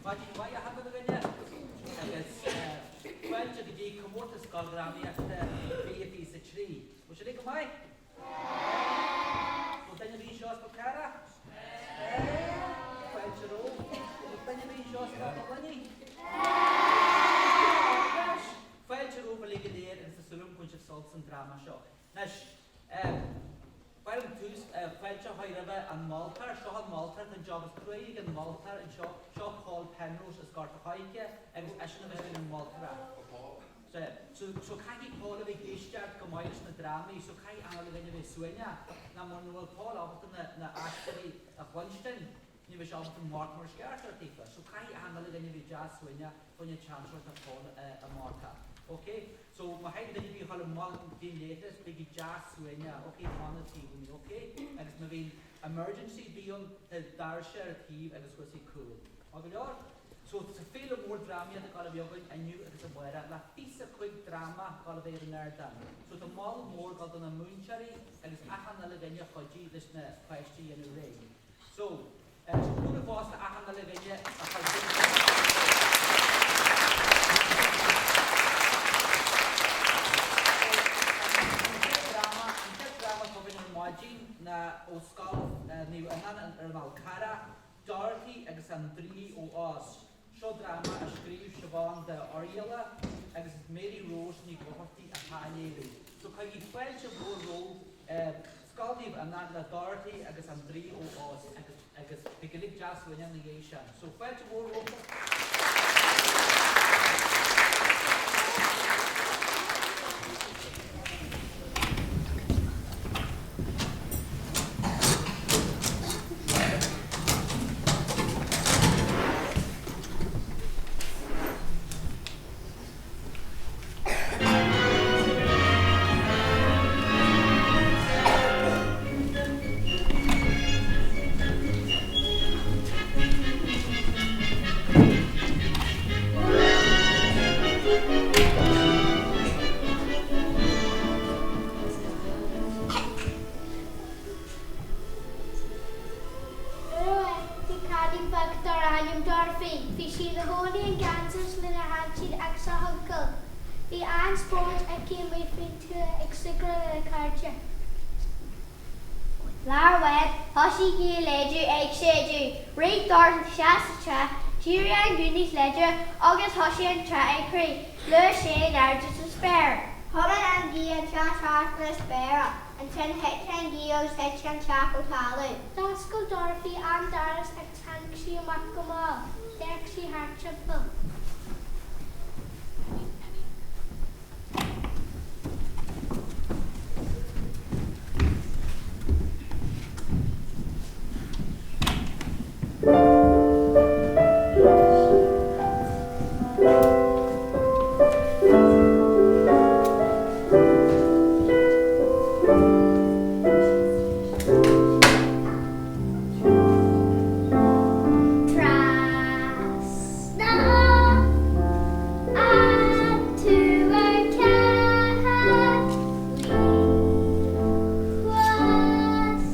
Maidin mhaith achan duine agus fáilte go dtí Comórtas Scoildrámaíochta 2023. Bhfuil sibh uilig go maith? Bhfuil duine ar bith anseo as Col Carrach? Fáilte romhaibh. Bhfuil duine ar bith anseo as Scoil na Luiní? Fáilte romhaibh uilig go léir agus tá súil agam go mbainfidh sibh sult as an dráma seo. Anois, ba mhaith liom tús, fáilte a chur roimhe an moltóir, seo an moltóir, tá an job is cruaidh ag an moltóir anseo, seo Paul Penrose as Gort a' Choirce agus eisean a bheas ag déanamh moltóireacht. So, so caithfidh Paul a bheith ag éisteacht go maith leis na drámaí, so caithfidh achan uile dhuine a bheith suaimhneach, nó mura bhfuil Paul ábalta na, na aisteoirí a chluinstin, ní bheidh sé ábalta marc mar is ceart a thabhairt daofa. So caithfidh achan uile dhuine a bheith deas suaimhneach fá choinne seans a thabhairt do Paul a marcáil. Ok? So má thagann duine ar bith a dhul amach go dtí an leithreas, bígí deas suaimhneach, ok, fan an taobh uaim, ok? Agus má bhíonn emergency ar bith ann, tá doirse ar an taobh agus thuas ag cúl. Maith go leor? So tá féile mór drámaíochta ag dul a bheith againn inniu agus amárach, le 25 dráma ag dul a bheith ar an ardán. So tá moladh mór ag dul do na múinteoirí agus achan uile dhuine a chuidigh leis na páistí a dhéanamh réidh. So, bualadh bos do achan uile dhuine a chuidigh. An chéad dráma, an chéad dráma atá againn ar maidin ná ó Scoil Naomh Fhionán ar an Fhál Carrach, Dorothy agus an Draoi ó Oz. Seo dráma a scríobh Siobhán de Oirialla agus is Mary Rose Ní Dhochartaigh atá á léiriú. So cuirigí fáilte mhór roimh Scoil Naomh Fhionán le Dorothy agus an Draoi ó Oz agus agus beidh uilig deas suaimhneach ina dhiaidh sin. So fáilte mhór rompu. Uair amháin, bhí cailín beag darbh ainm Dorothy. Bhí sí ina cónaí in Kansas lena haintín agus a huncail. Bhí an-spórt aici amuigh faoin tuath ag súgradh lena cairde. Lá amháin, thosaigh gaoth láidir ag séideadh. Rith Dorothy isteach sa teach, d'éirigh an ghaoth níos láidre agus thosaigh an teach ag crith. Ghluais sé in airde sa spéir. Thiomáin an ghaoth an teach trasna na spéire. Ansin thit an ghaoth agus thit an teach go talamh. D'oscail Dorothy an doras agus tháinig sí amach go mall. D'amharc sí thart timpeall. Trasna an tuar ceatha Buíochas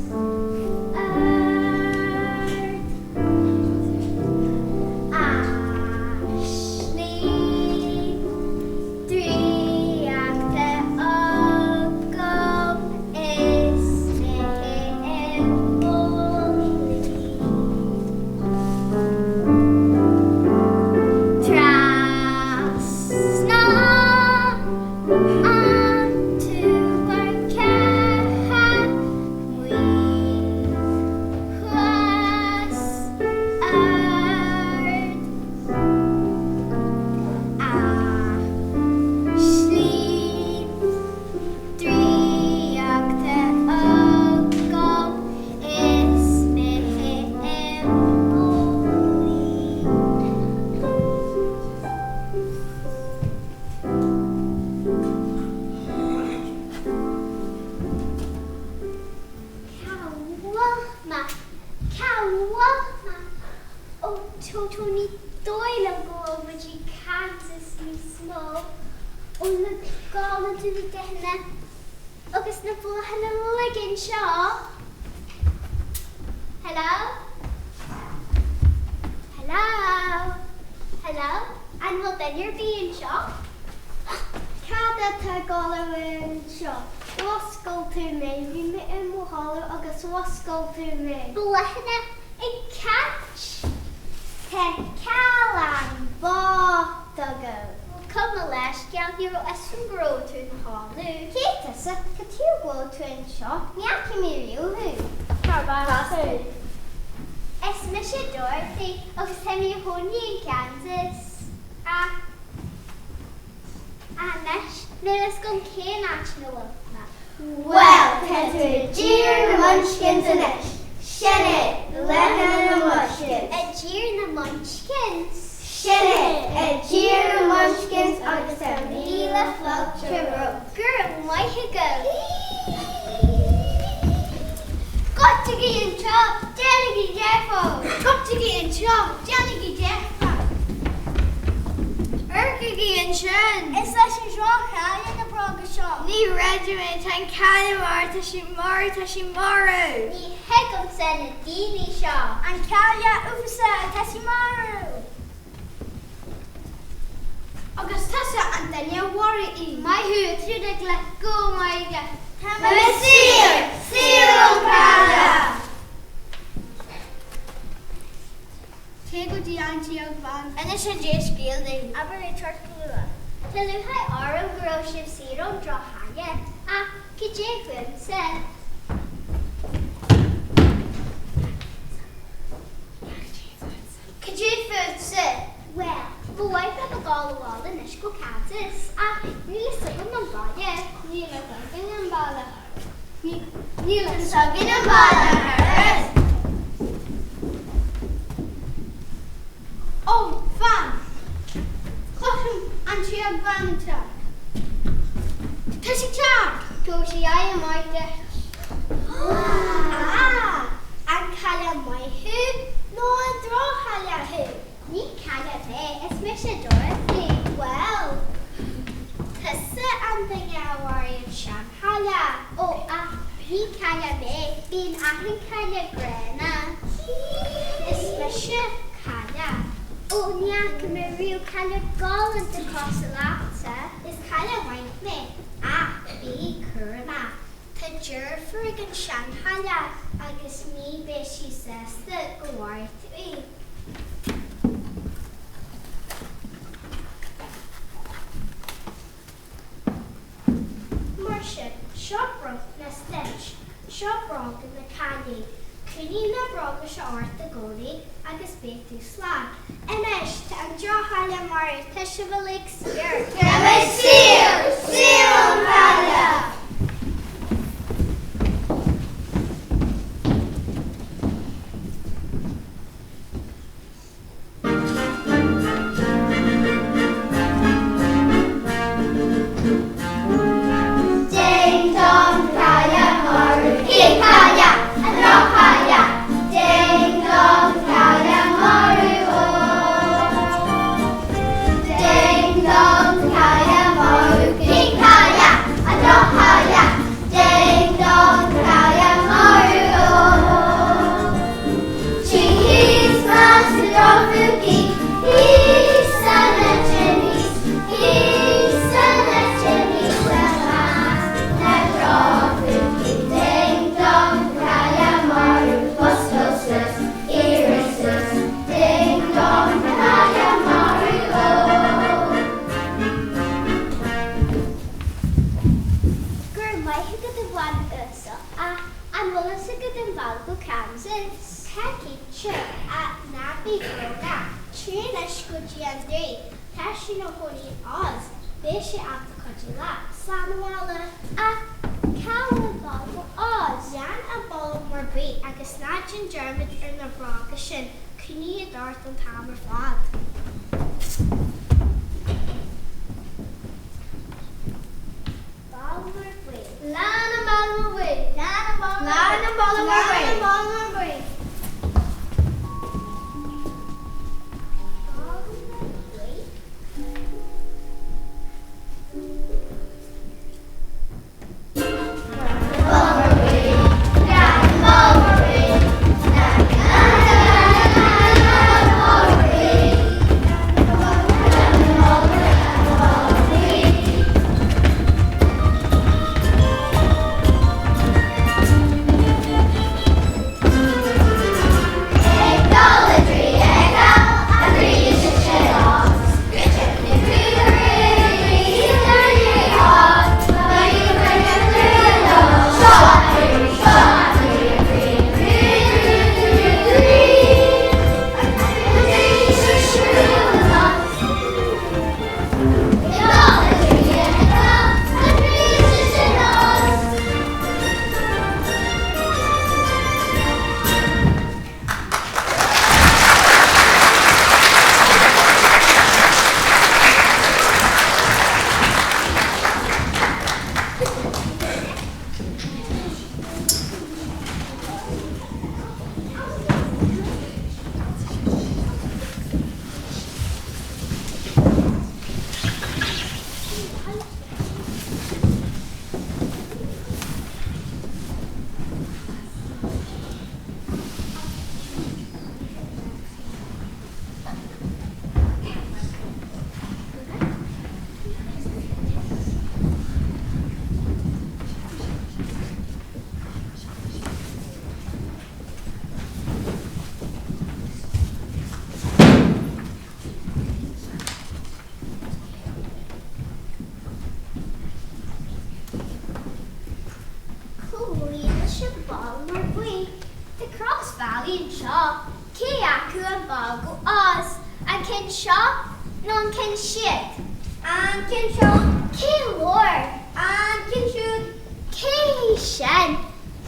ard A shlí Draíochta agam is mé i mo luí. Trasna an tuar ceatha Buíochas ard. A shlí draíochta agam is mé i mo luí. Cá bhfuil mé? Cá bhfuil mé? Ó Toto ní dóigh liom go bhfuil muid i Kansas níos mó. Ó na galánta na dathanna agus na bláthanna uilig anseo. Hello? Hello? Hello? Hello? An bhfuil duine ar bith anseo? Cad atá ag dul ar anseo? Mhuscail tú mé. Bhí mé i mo chodladh agus mhuscail tú mé. Bláthanna ag caint. Tá callán bocht agam. Gabh mo leithscéal, ní raibh fhios agam go raibh tú i do chodladh. Cé tusa? Cad chuige go bhfuil tú anseo? Ní fhaca mé riamh thú. Cárb as thú? Is mise Dorothy agus tá mé i mo chónaí in Kansas. Ach anois, níl fhios agam cén áit ina bhfuil mé. Bhuel, tá tú i dtír na Munchkins anois. Sin é, Leathanna na Munchkins. I dtír na Munchkins? Sin é, i dtír na Munchkins agus tá míle fáilte romhat. Go raibh maith agat. Goitsigí anseo, déanaigí dearfach! Goitsigí anseo, déanaigí dearfach! Amharcaigí ansin! Is leis an droch-chailleach na bróga seo. Ní chreidim é, tá an chailleach marbh, tá sí marbh, tá sí marbh! Ní thuigimse na daoine seo. An chailleach uafásach, tá sí marbh! Agus tusa an duine a mharaigh í. Maith thú, a Trudeau, go maith agat. Tá mé saor! Saor ón gcailleach! Téigh go dtí an tseanbhean. Inis an dea-scéal di. Abair léi teacht go luath. Tá lúcháir orm go raibh sibh saor ón droch-chailleach, ach cad é fúmsa? Cad é fútsa? Bhuel, ba mhaith liom a ghabháil abhaile anois go Kansas, ach níl fhios agam an baile. Níl fhios againn an baile. Níl fhios againn an baile, a Ó, fan! Cloisim an tseanbhean anseo. Tá sí ag teacht! Tabharfaidh sí aghaidh amach duit. Ah! An cailleach maith thú nó an droch-chailleach thú? Ní cailleach mé, is mise Dorothy. Bhuel, tusa an duine a mharaigh an seanchailleach. Ó, ach ní cailleach mé, bíonn achan chailleach gránna. Is mise cailleach. Ó, ní fhaca mé riamh cailleach galánta cosúil leatsa. Is cailleach mhaith mé, ach bí cúramach. Tá deirfiúr ag an seanchailleach agus ní bheidh sí sásta go mharaigh tú í. Mar sin, seo bronntanas duit. Seo bróga na caillí. Coinnigh na bróga seo ort i gcónaí agus beidh tú slán. Anois, tá an droch-chailleach marbh, tá sibh uilig saor. Tá muid saor! Saor ón gcailleach! Ding dong cailleach marbh, cén cailleach? An droch-chailleach. Ding dong cailleach marbh ó. Ding dong cailleach marbh, cén cailleach? An droch-chailleach. Ding dong cailleach marbh ó. Thíos measc na drochphúcaí, thíos san chimneys, thíos san chimneys i measc na drochphúcaí. Ding dong cailleach marbh, oscail suas, éirigh suas, ding dong cailleach marbh ó. Go raibh maith agat a bhean uasal, ach an bhfuil fhios agat an bealach go Kansas? Tá cinnte, ach ná bí brónach. Téigh anois go dtí an draoi. Tá sé ina chónaí in Oz. Beidh sé ábalta cuidiú leat. Slán abhaile. Ach cá bhfuil an bealach go Oz? Lean an Bolg Mór Buí agus ná déan dearmad ar na bróga sin. Coinnigh iad ort an t-am ar fad. Bolg Mór Buí. Lean an Bolg Mór Buí. Lean an Bolg Mór Buí. Lean an Bolg Mór Buí. Lean an Bolg Mór Buí. Bolg Mór Buí. Bolg Mór Buí. Lean an Bolg Mór Buí. Lean, lean, lean, lean, lean an Bolg Mór Buí. bealaí anseo. Cé acu an bealach go Oz? An ceann seo nó an ceann siúd? An ceann seo. Cé a labhair? An ceann siúd. Cé hí sin?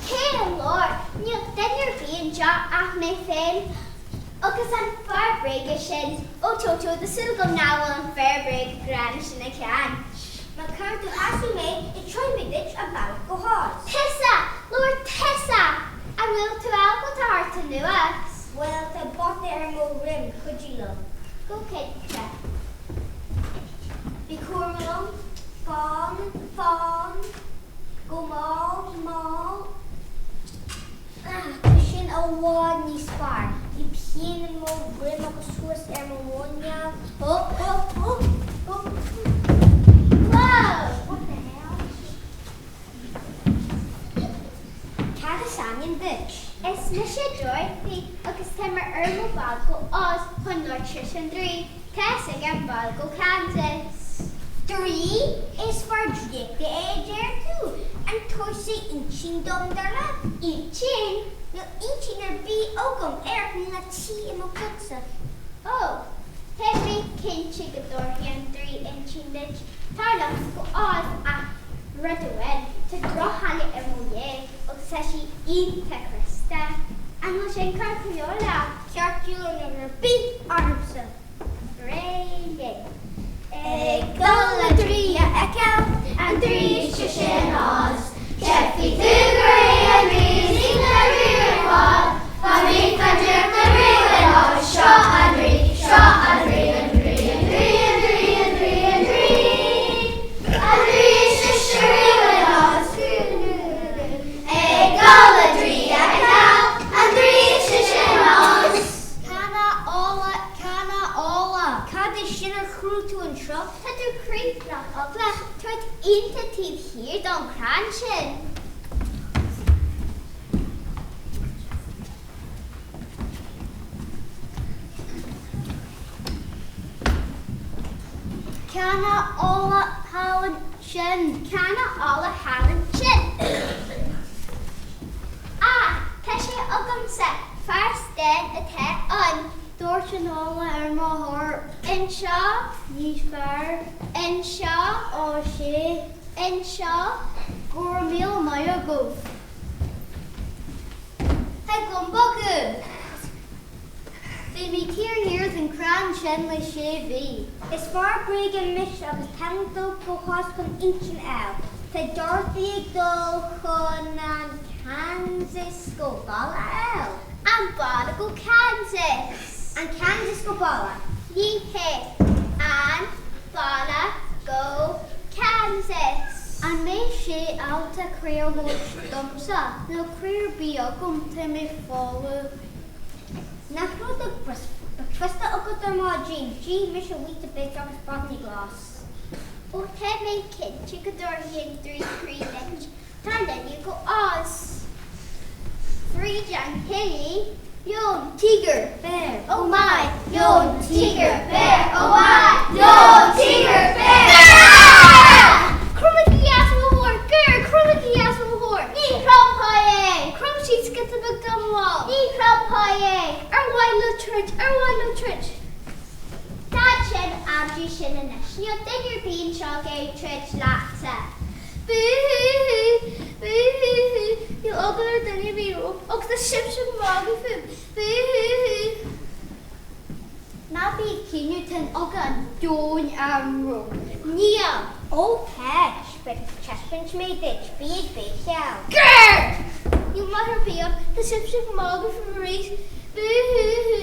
Cé a labhair? Níl duine ar bith anseo ach mé féin agus an fear bréige sin. Ó Toto, tá súil agam nach bhfuil an fear bréige gránna sin ag caint. Má chuireann tú as mé, inseoidh mé duit an bealach go hOz. Tusa! Labhair tusa! An bhfuil tú ábalta ort anuas? Bhuel, tá bata ar mo dhroim, cuidigh liom. Go cinnte. Bí cúramach liom. Fan, fan. Go mall, mall. Ah, tá sin i bhfad níos fearr. Bhí pian i mo dhroim agus suas ar mo mhuineál. Hup, hup, hup, hup. Wow! What the hell? Cad is ainm duit? Is mise Dorothy agus tá mé ar mo bhealach go Oz chun labhairt leis an Draoi. Tá a fhios aige an bealach go Kansas. Draoi? Is fear draíochta é a deir tú? An dtabharfaidh sé intinn dom, dar leat? Intinn? Níl intinn ar bith agam, amharc, níl ach T i mo chlogsa. Ó, tá mé cinnte go dtabharfaidh an Draoi intinn duit. Tar liom go Oz ach rud amháin, tá droch-eala i mo dhiaidh agus tá sí iontach crosta. An bhfuil sin ceart go leor leat? Ceart go leor níl ar bith ormsa. Réidh linn. Ag dul an draoi a fheiceáil, an draoi sise in Oz. Feicfidh tú gur é an rí is iontaí riamh ar fad. Dá mbeifeá díreach le rí in Oz, seo an rí, seo an rí, an draoi, an draoi, an draoi, an draoi, an draoi. An draoi is sise riamh in Oz. Ag dul an draoi a fheiceáil, an draoi is sise in Oz. Canna olla, canna olla. Cad é sin a chrú tú anseo? Tá tú croíphlach eagla, tá rud iontach taobh thiar don chrann sin. Canna olla thall ansin. Canna olla thall ansin. Ah, tá sé agamsa, fear stáin atá ann. Dóirt an ola ar mo thor. Anseo. Níos fearr. Anseo. Ó sea. Anseo. Go raibh míle maith agaibh. Thig liom bogadh! Bhí mé taobh thiar den chrann sin le sé mhí. Is fear bréige mise agus táim ag dul go hOz chun intinn a fháil. Tá Dorothy ag dul chun an Kansas go baile a fháil. An baile go Kansas. An Kansas go baile. Ní hea. An baile go Kansas. An mbeidh sé ábalta croí a thabhairt domsa? Níl croí ar bith agam, tá mé folamh. Nach raibh do bricfeasta agat ar maidin? D'ith mise Weetabix agus brataí glas. Ó tá mé cinnte go dtabharfaidh an draoi croí duit. Tar linne go Oz. Fríd an chéilí, leon, tíogar, béar, oh my, leon, tíogar, béar, oh my, leon, tíogar, béar. Cromaigí as mo chomhair, grr, cromaigí as mo chomhair. Ní chromfaidh é. Chrom siad scata beag dá mball. Ní chromfaidh é. Ar mhaith leo troid, ar mhaith leo troid. Stad sin, amaidí sin anois. Níl duine ar bith anseo ag iarraidh troid leatsa. Bú-hú-hú, bú-hú-hú, níl eagla ar duine ar bith romham agus tá sibhse ag magadh fúm, bú-hú-hú. Ná bí ag caoineadh, tá an eagla an domhain orm romhat. Níl! Ó tá, taispeánfaidh mé duit, bí ag béicíl. Grr! Níl maith ar bith orm, tá sibhse ag magadh fúm arís, bú-hú-hú,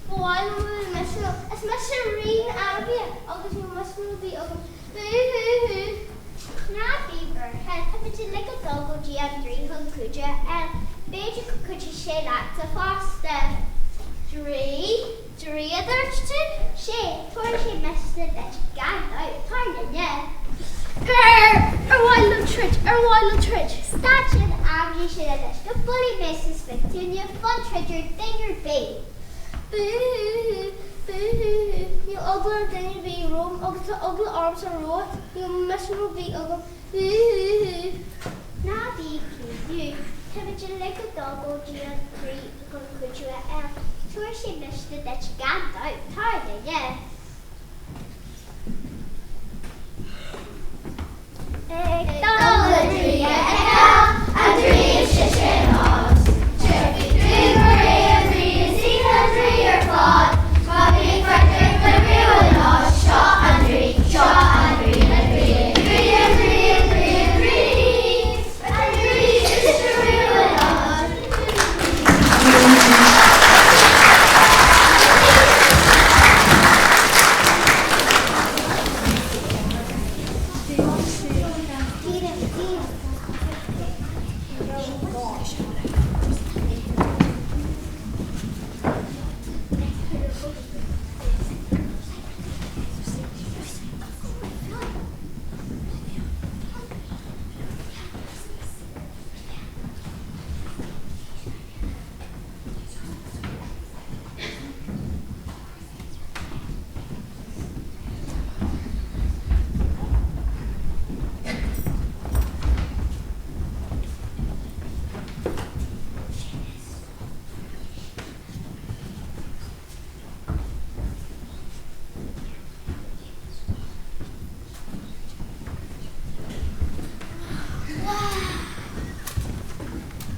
ba mhaith liom a bheith misniúil, is mise rí na n-ainmhithe agus níl misneach ar bith agam. Bú-hú-hú! Ná bí buartha, táimid uilig ag dul go dtí an draoi chun cuidiú a fháil. B'fhéidir go gcuideoidh sé leatsa fosta. Draoi? Draoi a dúirt tú? Sea, tabharfaidh sé misneach duit, gan dabht. Tar linne. Grr! Ar mhaith leo troid? Ar mhaith leo troid? Stad sin, amaidí sin anois, nó buailfidh mé sa spíonn tú, níl fonn troid ar duine ar bith. Bú-hú-hú! Bú-hú-hú! Níl eagla ar duine ar bith romham agus tá eagla ormsa romhat, níl misneach ar bith agam. Bú-hú-hú! Ná bí ag caoineadh. Táimid uilig ag dul go dtí an Draoi chun cuidiú a fháil. Tabharfaidh sé misneach duit gan dabht. Tar linn. Ag dul an Draoi a fheiceáil, an Draoi is sise in Oz. Déarfaidh tú gur é an Draoi is iontaí an Draoi ar fad. Má bhíonn fear draíochta riamh in Oz, seo an Draoi, seo an Draoi, an Draoi, an Draoi, an Draoi, an Draoi, an Draoi, an Draoi is sise riamh in Oz.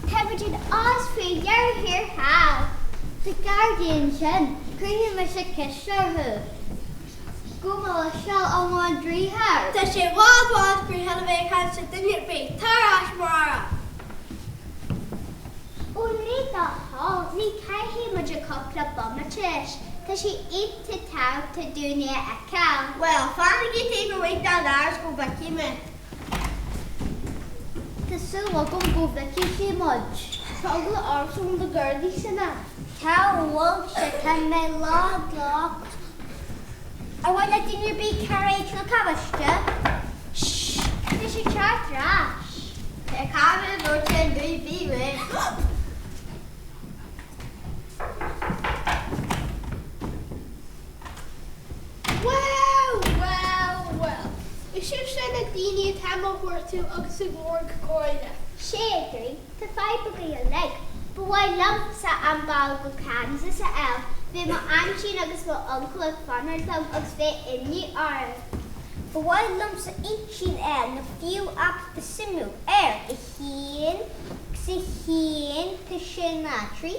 Tá muid in Oz faoi dheireadh thiar thall. Tá gardaí ansin. Cuirfidh mise ceist orthu. Gabh mo leithscéal, an bhfuil an draoi thart? Tá sé i bhfad, bhfad rófhada le bheith ag caint le duine ar bith. Tar ar ais amárach. Ó le do thoil, ní chaillfidh muid ach cúpla bomaite leis. Tá sé iontach tábhachtach dúinn é a fheiceáil. Bhuel, fanaigí taobh amuigh den doras go bhfeicfidh mé. Tá súil agam go bhfeicfidh sé muid. Tá eagla ormsa ó na Gardaí sin a. Cá bhfuil sé? Tá mé lán locht. Ar mhaith le duine ar bith cairéid nó cabáiste? Shh! Tá sé ag teacht ar ais. Tá cairéid dóite an draoi bí réidh. Well, well, well. Is sibhse na daoine atá mo chuartú agus ag lorg comhairle. Sea, a Dhraoi, tá fadhb againn uilig. Ba mhaith liomsa an bealach go Kansas a fháil. Bhí mo aintín agus mo uncail ag fanacht liom agus bheadh imní orthu. Ba mhaith liomsa aintín a fháil nó fiú eachtra suimiúil ar 1 agus 1 tá sin 3.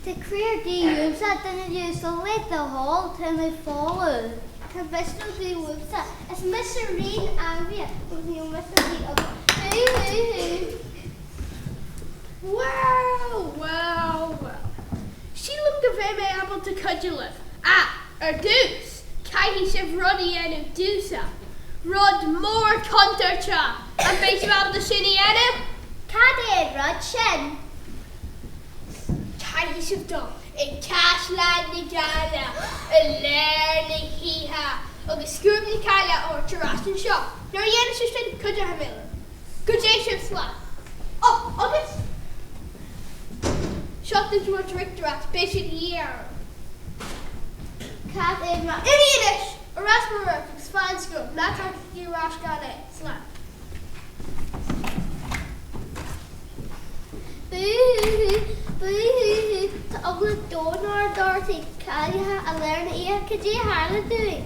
Tá cabhair de dhíth uaimse, duine uasal, le do thoil, tá mé folamh. Tá misneach de dhíth uaimse, is mise rí na n-ainmhithe agus níl misneach ar bith agam. Hú hú hú. Well, well, well. Sílim go mbeidh mé ábalta cuidiú libh. Ach, ar dtús, caithfidh sibh rud a dhéanamh domhsa. Rud mór contúirteach! An mbeidh sibh ábalta sin a dhéanamh? Cad é an rud sin? Caithfidh sibh dul ag Caisleán na Gaile i lár na hoíche agus scuab na caille a thabhairt ar ais anseo. Nuair a dhéanann sibh sin, cuideoidh mé libh. Go dté sibh slán. Ó, agus seo duit bhur dteachtaireacht, beidh sé de dhíth orm. Cad é mar. Imigh anois! Ar ais mar a raibh agus faigh an scuab, ná tagaigí ar ais gan é. Slán. Bú-hú-hú, bú-hú-hú, tá eagla domhain ar Dorothy, caillte i lár na oíche, cad é a tharla dúinn?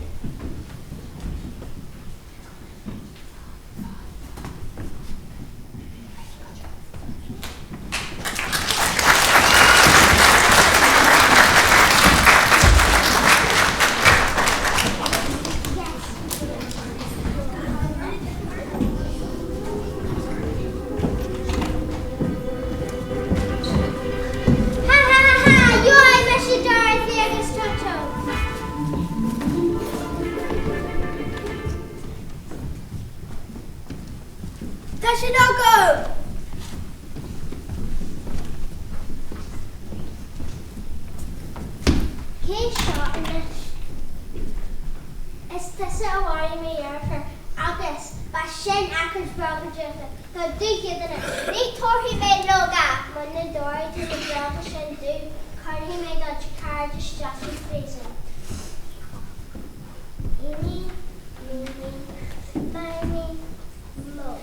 Ha ha ha ha! Gheobhaidh mise Dorothy agus Toto! Tá sin agam! Cé seo anois? Is tusa a mharaigh mo dheirfiúr agus ba sin a cuid bróga draíochta. Tá dúiche duine. Ní tabharfaidh mé leoga! Muna dtabharfaidh tú na bróga sin domh, cuirfidh mé do chuid cairde isteach sa phríosún. Eeny, meeny, miny, moe.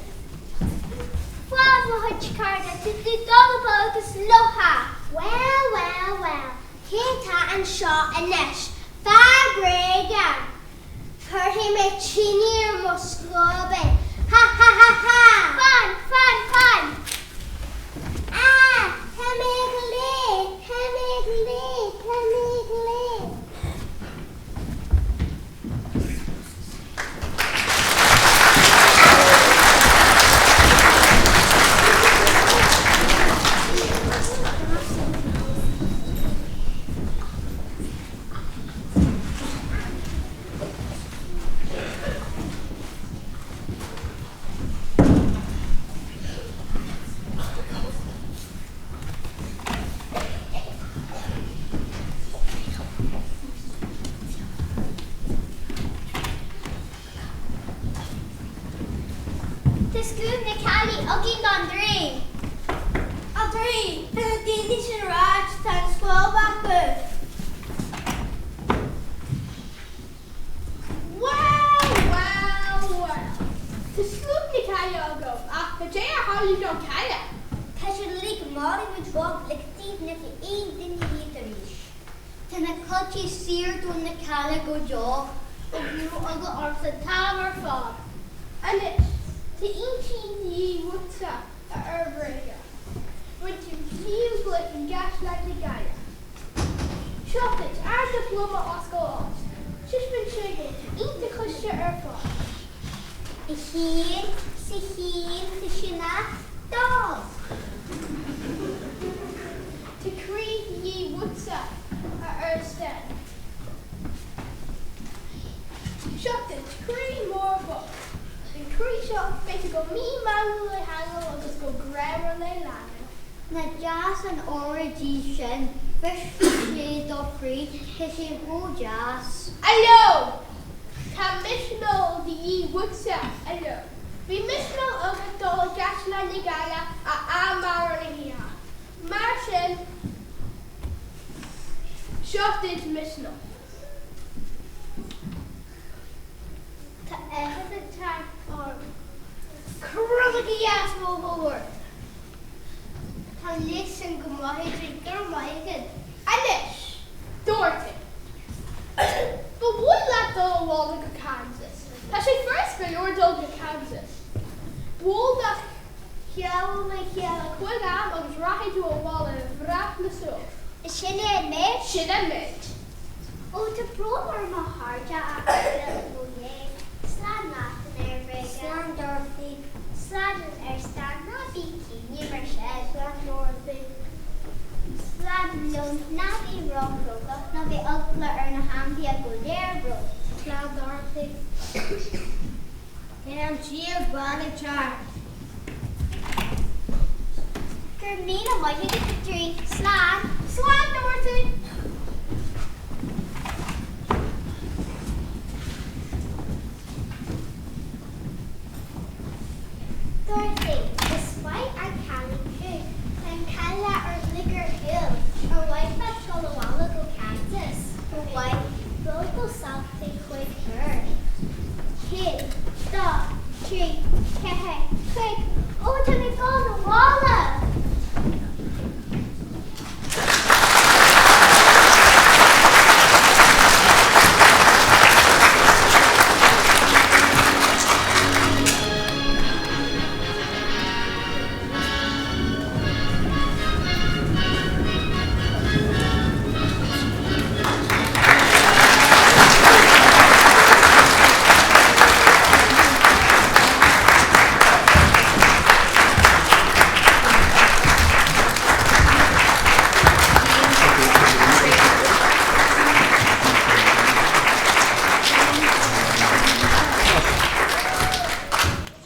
Fág mo chuid. chuid cairde, tá tú dolúbtha agus lobhtha! Bhuel, bhuel, bhuel, cé tá anseo anois? Fear bréige! Cuirfidh mé tine ar mo scuab é! Ha ha ha ha! Fan! Fan! Fan! Ah! Tá mé ag lé! Tá mé ag lé! Tá mé ag lé! Tá scuab na caillí againn don draoi. A Draoi, tá na daoine sin ar ais, tá an scuab acu. Bhuel, bhuel, bhuel. Tá scuab na caille agam, ach cad é a tharla don chailleach? Tá siad uilig maraithe muid bhog le taobh nach aon duine iad arís. Tá na coillte saor d'fhonn na caille go deo. Ó ní raibh eagla ormsa an t-am ar fad. Anois, tá intinn de dhíth uatsa, a fhir bhréige. Rinne tú tríú gcluiche i gCaisleán na Gaillimhe. Seo duit ár dioplóma as Scoil Áit. Taispeáin sé go bhfuil tú iontach cliste ar fad. A haon, 's a haon, tá sin a dó. Tá croí de dhíth uatsa, a fhir Sten. Seo duit croí mór bocht. An croí seo, beidh tú go mímheanúil le heangal agus go greannmhar le leanbh. Nach deas an óráid í sin, bhrisfeadh sé do chroí, tá sé chomh deas. A Leo! Tá misneach de dhíth uatsa, a Leo. Bhí misneach agat dul i gCaisleán na Gaillimhe a am mara na hoíche. Mar sin, seo duit misneach. Tá áthas ag teacht orm. Cromadh go dheas mo mhór. Tá an léas sin go maith ag Go raibh maith agat. Anois, Dorothy. Ba mhaith leat dul abhaile go Kansas. Tá sé furast go leor dul go Kansas. Buail do cheann le chéile chuig am agus rachaidh tú abhaile i bhfraoch na súl. Sin é an méid? Sin an méid. Ó, tá brón orm a chairde a fhágáil i mo dhiaidh. Slán leat, a fhir bhréige. Slán Dorothy. Slán a fhir Stan, ná bí ag caoineadh mar sin. Slán Dorothy. Slán Leon, ná bí róchróga, ná beidh eagla ar na hainmhithe go léir romhat. Slán Dorothy. Tá an síol bán ag teacht. Go raibh míle maith agat a Draoi. Slán. Slán Dorothy. Dorothy, Is maith an cailín thú. Tá an cailleach ar lagar shiúil. Ar mhaith leat dul abhaile go Kansas? Ba mhaith. Dul go saltaí chuig uair. Haon, dó, trí, ceathair, cúig. Ó, tá mé ag dul abhaile!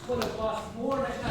Chuir bás mór leis na